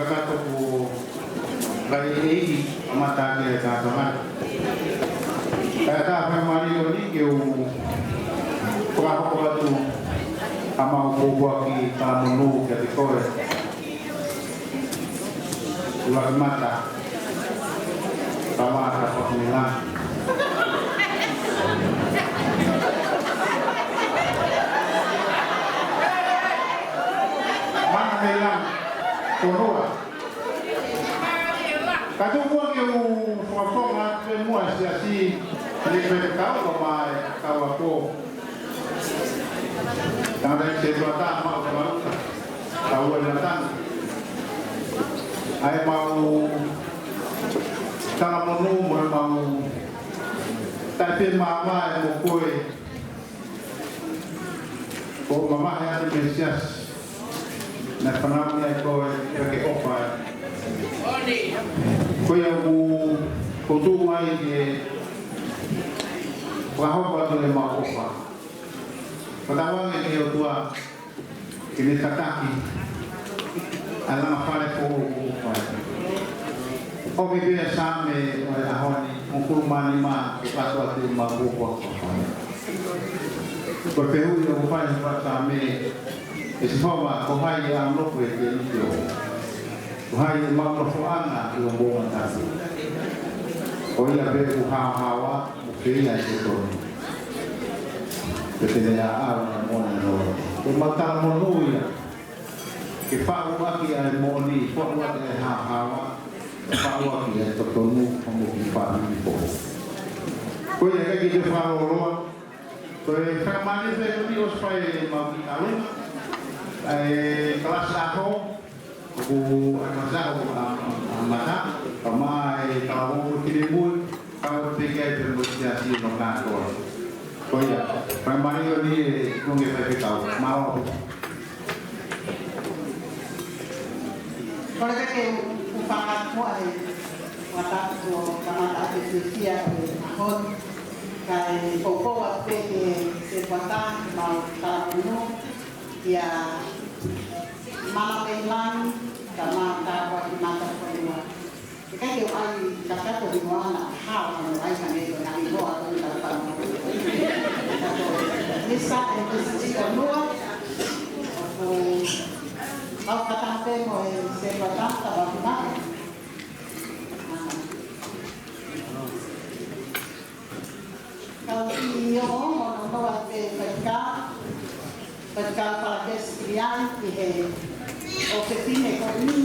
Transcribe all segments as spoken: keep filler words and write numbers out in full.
Kakato ko kai ei kamata ke kakato mai. Kae ʻatā e faingamālie ko eni ke u fakahoko atu ʻa e mau pōpoaki talamonū kiate koe. Ua mata. Tama ka Pakumila. Mana mei langi. Konua. Ka tuku ke u fakafofonga pē muʻa e siasi, ʻa e faifekau kae ʻumaʻā e kau ako. Tangataʻeiki sētuata, mau ka mau ka. Kau e latanga. ʻA e mau talamonū mo e mau taʻepē māmā ʻe mo koe. Ko e mamahi atu mei he siasi. Naʻe fanauʻi ai koe, pea ke ʻofa ai. Ko ia ʻoku ou tuʻu ai ke fakahoko atu e mau ʻofa. Fakatauange ki he ʻOtua, ke ne tataki ʻa e langa fale foʻou ʻoku fai. ʻOmi pē ʻa e Saame ʻo e ʻaho ni, hongofulu mā nima, ke kakato atu e mau pōpoaki. Ko e fehuʻi ʻoku fai he fakasaame, ʻe Sihova, ko hai ʻe ʻalu ʻo nofo ʻi he tēniti ʻo? Ko hai ʻe mau nofoʻanga ʻi hoʻomou matatu? Ko ia pē ʻoku haohaoa, mo feia ʻi he totonu. Pea te ne ʻaʻau ʻa e moana ʻi he lolo. Ko e mau talamonū ia. Ke faʻu ʻaki ʻa e moʻoni, faʻu ʻaki ʻa e haohaoa, faʻu ʻaki ʻa e totonu, ʻo mo ki faʻu ni po. Ko ia ʻikai ke te fakalōloa. Ko e fakamālō pē ʻoku ʻosi fai e mau kiʻi ʻalu. ʻA e kalasi ako, ʻoku ʻai masa ʻo ʻa, ʻa, ʻa mata, ka mai e talavou mo e finemui, ka ʻoku teʻeki ai pē mo e siasi ʻo kātoa. Ko ia, fakamālō ʻeni e Tuʻunga Faifekau. Mālō. Kole ke u, u fakamoʻoni, ʻa e tapu ʻo kamata ʻaki e fiefia ʻo e ʻaho ni, kae poupou atu pē ki he sētuata, mau talamonū, ʻia Mana mei langi, tama tāpuaki mata fonua. ʻIkai ke u ʻai kakato hingoa na hao ʻa mo ʻai ka nei ko na hingoa ko na tama. Misa e Misa Fonua. ʻOku mau kata pē mo e sētuata tāpuaki mata. Kau ki o mo no no a pe faika, faika pa ke silian ki he ʻofefine ko eni.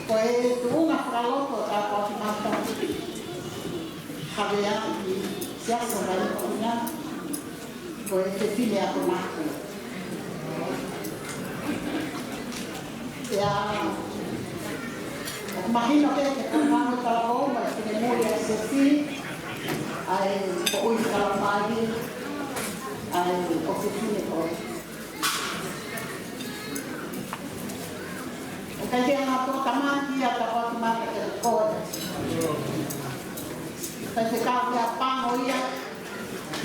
Ko e tuʻunga fakaloto tāpuaki mata. Havea ki siasi mai ko ena. Ko e fefine ʻa ko maku. ʻIa, ʻoku mahino ke ke kau mano talavou mo e finemui ʻa e siasi, ʻa e ko ui talavou, ʻa e ʻofefine ko ē. ʻOku ʻikai ke anga tō tamaki ʻa tāpuaki mata ke ko ē. Faifekau meʻapango ia,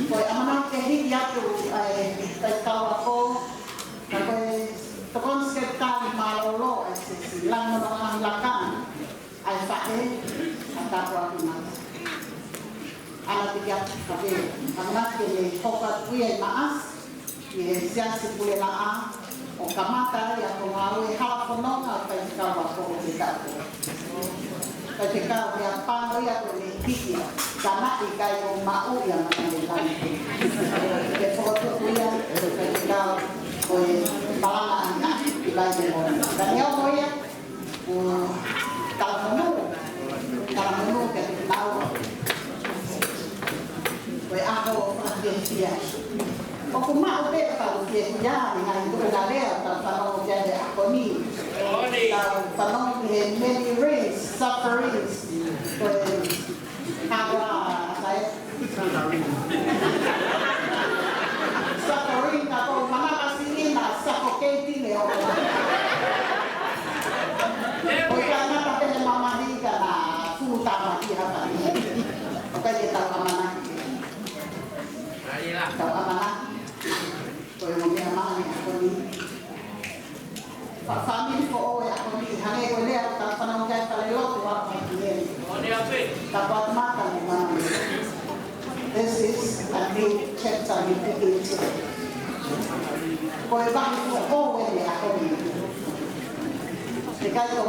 ko e ʻamanaki ke hiki atu ʻa e faifekau ako, ka ko e tokoni sekelitali mālōlō ʻa e siasi, langi mo e ngaahi lakanga ʻa e faʻē, ʻa tāpuaki mata. ʻAna te kia ka pē, ʻamanaki ke ne hoko atu ia ʻi Maʻasi, ʻi he siasi Pulelaʻā, ʻo kamata ai ʻa e ngāue hala fononga ʻo e faifekau ako ʻo e taʻu. Faifekau meʻapango ia ko ʻene hiki ia, ka naʻe ʻikai ke maʻu ia maʻana e langi. Ke fokotuʻu ia, faifekau ko e palana ʻana, ʻi Vaimēmoana. Ka neongo ia, ʻo talamonū, talamonū ke te nau. Ko e ʻaho ʻo fakafiefia. ʻOku maʻu pē ʻa e fakafiefia, ʻi he ngaahi tuʻunga lea, ka fanongo ki ai he ʻaho ni. Ka fanongo ki he many rains, sufferings. Ko e hanga, ʻa e Suffering ka ko manava sini na suffocating e o. Ko ka na ka pele mamahi ka na fulu tama ki ha pani. ʻOku ʻikai ke tau ʻamanaki. Tau ʻamanaki. Ko e mo mea maha ni a ko ni. Fāmili foʻou ʻo e ʻaho ni, hangē ko e lea ʻoku tau fanongo ki ai, falelotu ʻa e ʻaho ni. Ka ʻoku ʻoatu mata mo mana. This is a new chapter we begin today. Ko e vahe foʻou ʻo e ʻaho ni. ʻIkai ko,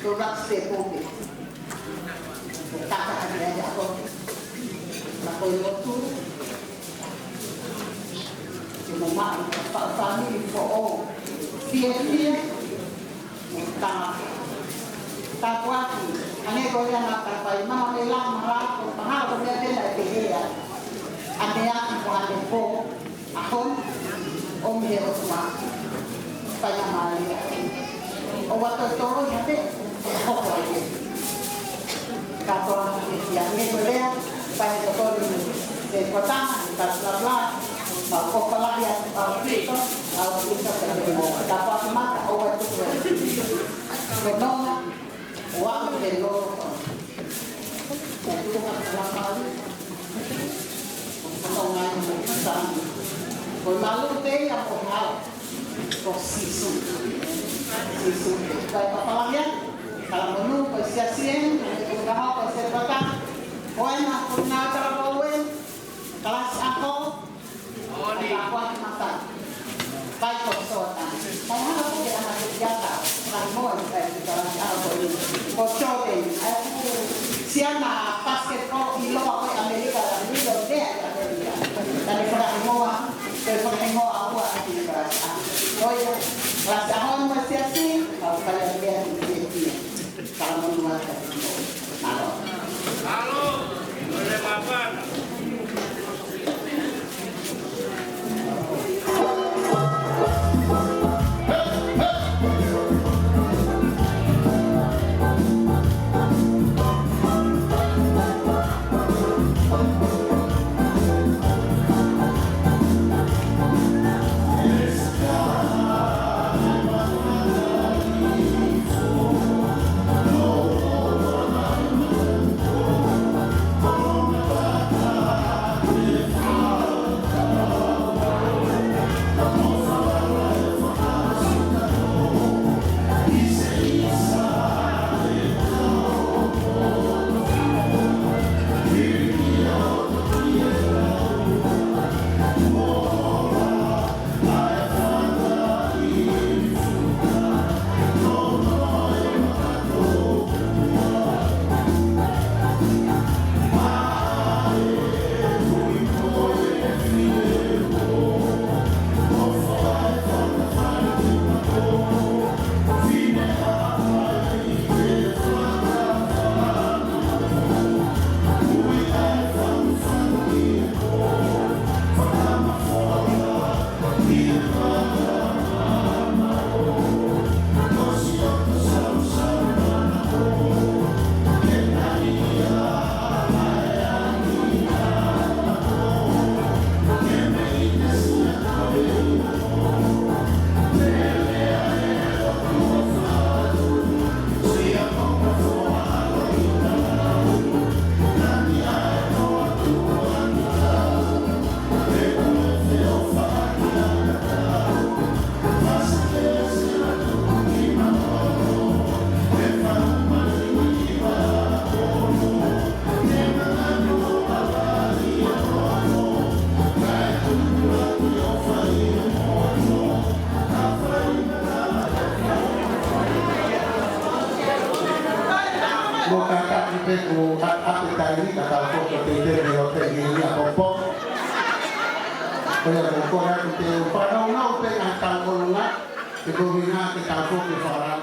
ko e vahe foʻou. Ko e kaka ʻa e ʻaho ni. Ka ko e lotu. Ke mou maʻu ha fāmili foʻou. Fiefia. Mo tangata. Tāpuaki. Hangē ko ia naʻa tau fai, mana me la mala ko mahalo ko e meʻa pē naʻe pehē ai. ʻAneafi mo ʻanepō. ʻAho ni, ʻomi ʻe he ʻOtua. Faingamālie. ʻOua toe toloi ha meʻa, hoko ai. Kātoa ke tia. Hangē ko e lea, fai he tokoni, he kotanga, he kātoa, mau kōkā lahi ʻa e ʻAfilika, ʻAfilika, kātoa mata, ʻoua ʻe tuku e nonga, ʻo aʻu ki he lolo. Ko e tuʻunga ʻo e Laumālie. Ko e nonga ia mo e sami. Ko e malu pē ia mo e hala. Ko Sīsū. Sīsū. Kae papalahia. Talamonū ko e siasi eni. Ko e tuʻunga ko e Sēpata. Ko ena ko e ngaahi talavou eni. Kalasi ʻaho. Ka ko e mata. Kai ko sota. Kai hana ko ke ana ke kiata. Kai mo e kai ki kalasi ʻaho ko eni. Ko Jordan. Ai ku siana basketball ʻiloa ko ē ʻAmelika la ʻilo lea ʻi ʻAmelika. Ka ne fakahingoa, ko e fakahingoa ʻa ua ʻa ki kalasi ʻaho. Ko ia, kalasi ʻaho mo e siasi, kau kai a lea ki te tia. Talamonū atu. Mālō. Mālō. Mālō, mālō. Mo kātaki pē ko ʻapi taimi ka tau foki ʻo teitei mei ʻo teitei ia popo. Ko ia ko kore atu te u fanongo pē ʻa e tau kolunga, ke ko vinga ke tau foki fara.